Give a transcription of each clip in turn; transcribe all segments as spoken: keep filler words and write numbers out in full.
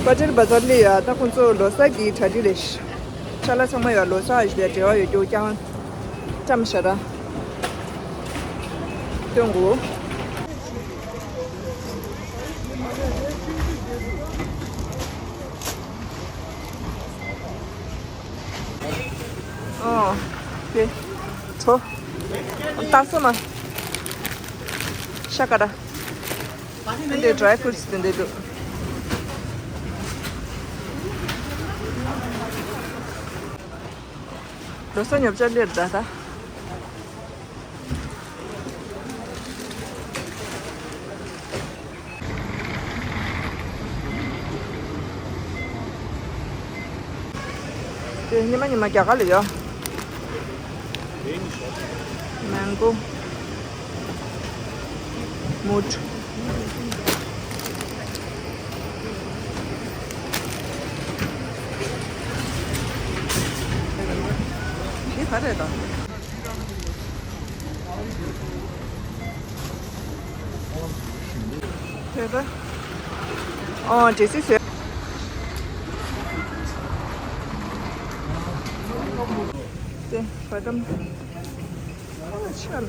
པ་ཊེལ་བ་ཛར་ལ་ཡ་ད་ཁོང་ཚོ་ལོ་གསར་གྱི་གྲ་སྒྲིག་རེད། ཅ་ལག་ཚང་མ་ཡ་ལོ་གསར་ཞིག་ལ་འབྲེལ་བ་ཡོད་རྒྱུ་རྐྱང་བཀྲམ་བཞག་ར་སྟོན་དགོས། ཨོ། དེ། ཚོ། ཏག་ས་མ། ཤ་ཀ་ར། འདི་ཌ་རའི་ཕུ་རུ་ཊི་སི་དེ་འདྲ་འདུག་ལོ་གསར་ཉོ་ཆ་སླེབས་ད་ད། དེ་ཉི་མ་ཉི་མ་རྒྱ་གར་ལ་ཡོད། མེང་གོ། མུ་ཊ། འདི་ག་རེད་ད། དེ་ད། ཨོ་འདྲེ་སི་ཟེར། དེ་བ་དམ། ཨ་ཆ་ལ།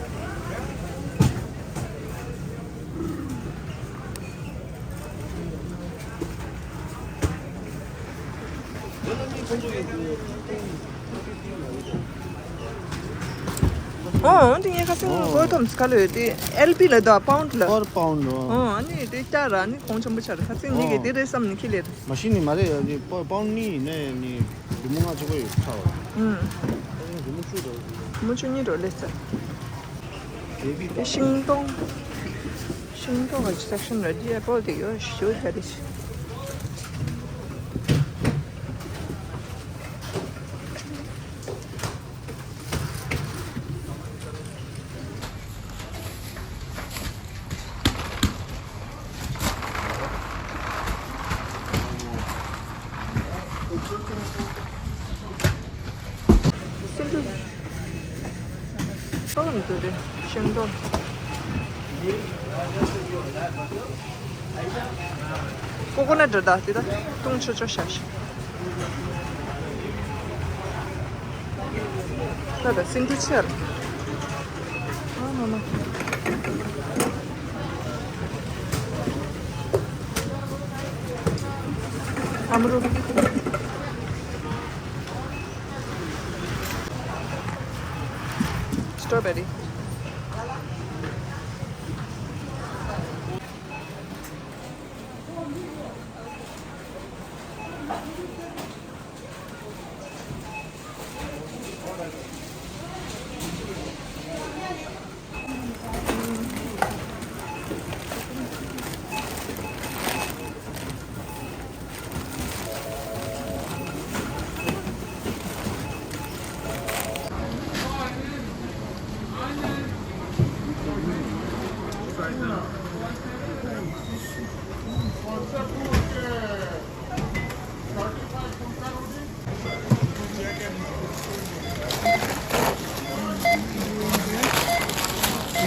ཨོ་འདི་ངས་ཁ་སང་ཨོ་བོད་དོམ་སི་ཁ་ལོས་དེ་ཨེལ་པི་ལ་ད་པའུན་ཌི་ལ། པར་པའུན་ཌི། ཨོ་ཨ་ནི་དེ་བསྐྱར་ར་ནི་གོང་ཆེན་པོ་ཆགས་རེད། ཁ་སང་ངས་ཀྱི་ཨོ་དེ་རེད་བསམ་ནི་ཁྱི་ལེར། མ་གཞི་ནི་མ་རེད་ཡ། དེ་པར་པའུན་ཌི་གཉིས་ཡིན་ནའི་ནི་རི་མོ་ལྔ་གཅིག་པོ་ཡོད་ཁ་བ། ཨུམ། ཨ་ནི་རི་མོ་བཅུ་འགྲོ། རི་མོ་བཅུ་གཉིས་འགྲོ་ལེ་ས། དེ་ཤིང་སྡོང་། ཤིང་སྡོང་གི་སེག་ཤན་ར་ཌི་ཨེ་པལ་དེ་ཡོད་ཞུ་ཡ་དེ། སེ་འབྲུ། ཏོག་མི་འདུག་རེད་ཤིང་ཏོག་ཀོ་ཀོ་ནཊ་རེད་ད་དེ་ད་བཏུང་ཆོག་ཆོག་བཞག་ཤིག་ད་ད་སེ་འབྲུ་ཆེ་ར། ཨ་མ་མ། ཨམ་རུ། སི་ཊོ་བེ་རི།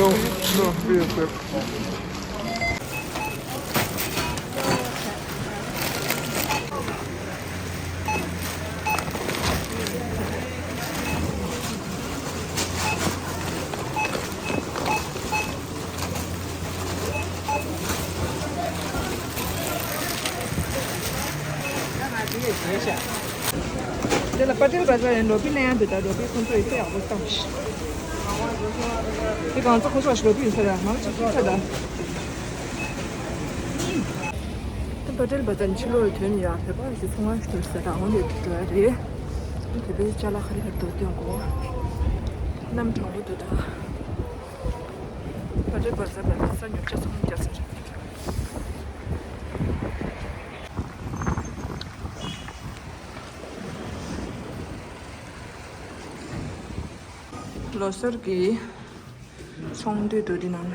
No, no, real quick. དེ་ལ་པ་ཊེལ་བ་ཛར་ཡང་ལོ་པི་ལེན་ཡང་འདུག་ད་ལོ་པི་ཁོང་ཚོ་ཡི་ཚེ་ཡག་པོ་བཏང་ཞིག་དེ་གང་ཚོ་ཁོ་ཚོ་ཞིག་ལོ་པི་ཡིན་ས་ར་མང་ཆེ་ཆེ་ཆ་ད། ད་པ་ཊེལ་བ་ཛར་ཕྱི་ལོགས་ཐོན་ཡ་བོད་པ་ཞིག་ཚོང་ཁང་ཞིག་ཐོན་ས་ད་འོང་དེ་འགྲོ་ཡ་རེད། དེ་བས་ཅ་ལག་ཁ་རི་ཁ་རི་འདུག་སྟོན་གོ། གནམ་གྲང་པོ་འདུག་ད། པ་ཊེལ་བ་ཛར་ལ་ལག་ས་ཉོ་ཆ་ཚང་མ་རྒྱག་ས་རེད། ལོ་གསར་གྱི་ཚོང་འདུས་འདུག་འདི་ནང་ན།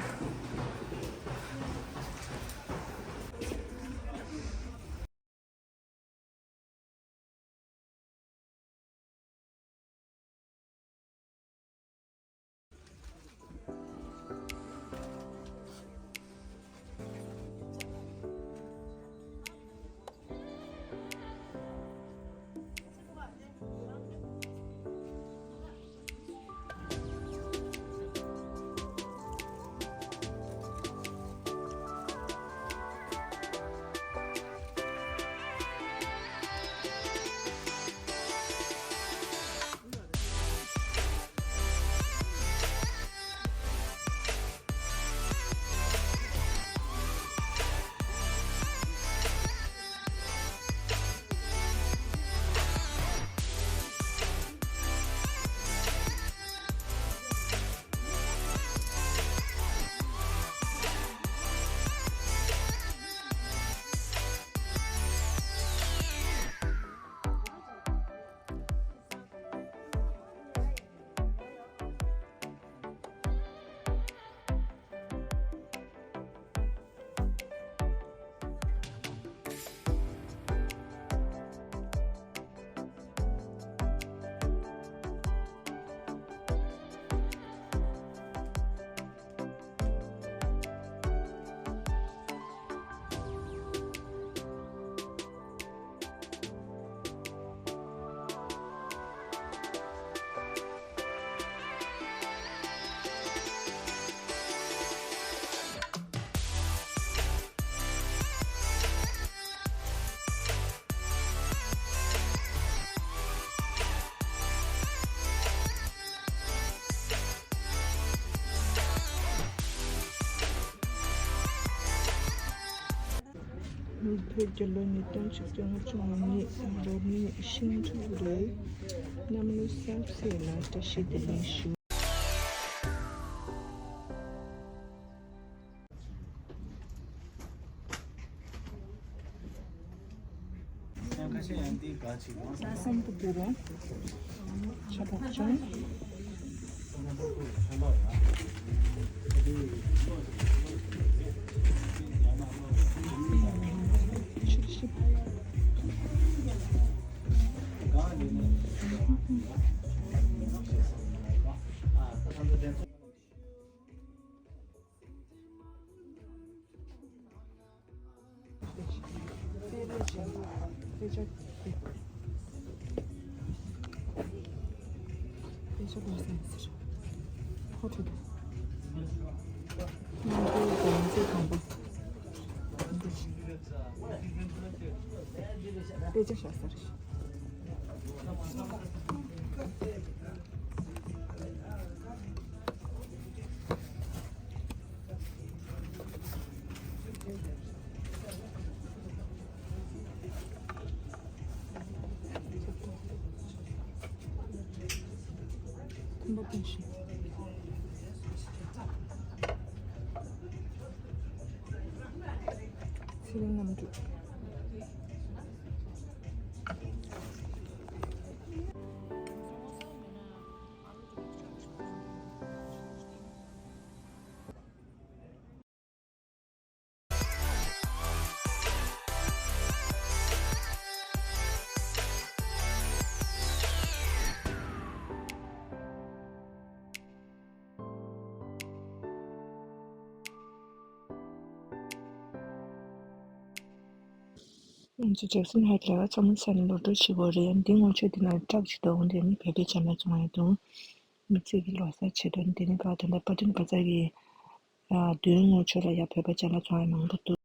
བོད་རྒྱལ་ལོ་ཉིས་སྟོང་ཆིག་སྟོང་ལྔ་བཅུ་ང་གཉིས་ལོ་ནི་ཤིང་འབྲུག་རེད། གནམ་ལོ་གསར་ཚེས་ལ་བཀྲ་ཤིས་བདེ་ལེགས་ཞུ། ལྷག་བསམ་དུ་འདུག་རོང་ཆ་བག་ཅུང་། དཔེ་ཆ་ཤ་ཟ་རེད། ཁམས་པ་ཏང་ཤིང་། ཚེ་རིང་རྣམ་གྲོལ། ང་ཚོ་ཇེག་སན་ཧའེ་ཊི་ལ་ཚང་མ་ཚར་ནས་ལོག་འགྲོ་བྱེད་དགོས་རེད། འདི་ངོ་ཆོད་འདི་ན་ཊྲག་ཅིག་འདུག་འདི་ནི་བོད་པའི་ཅ་ལག་བཙོང་ཡ་འདུག་མི་ཚེ་གི་ལོ་གསར་ཆེད་དུ་འདི་ནི་ག་ད་ལྟ་པ་ཏན་ག་ས་གི་མདུན་ངོ་ཆོད་ལ་ཡ་བོད་པ་ཅ་ལག་བཙོང་ཡ་མང་པོ་འདུག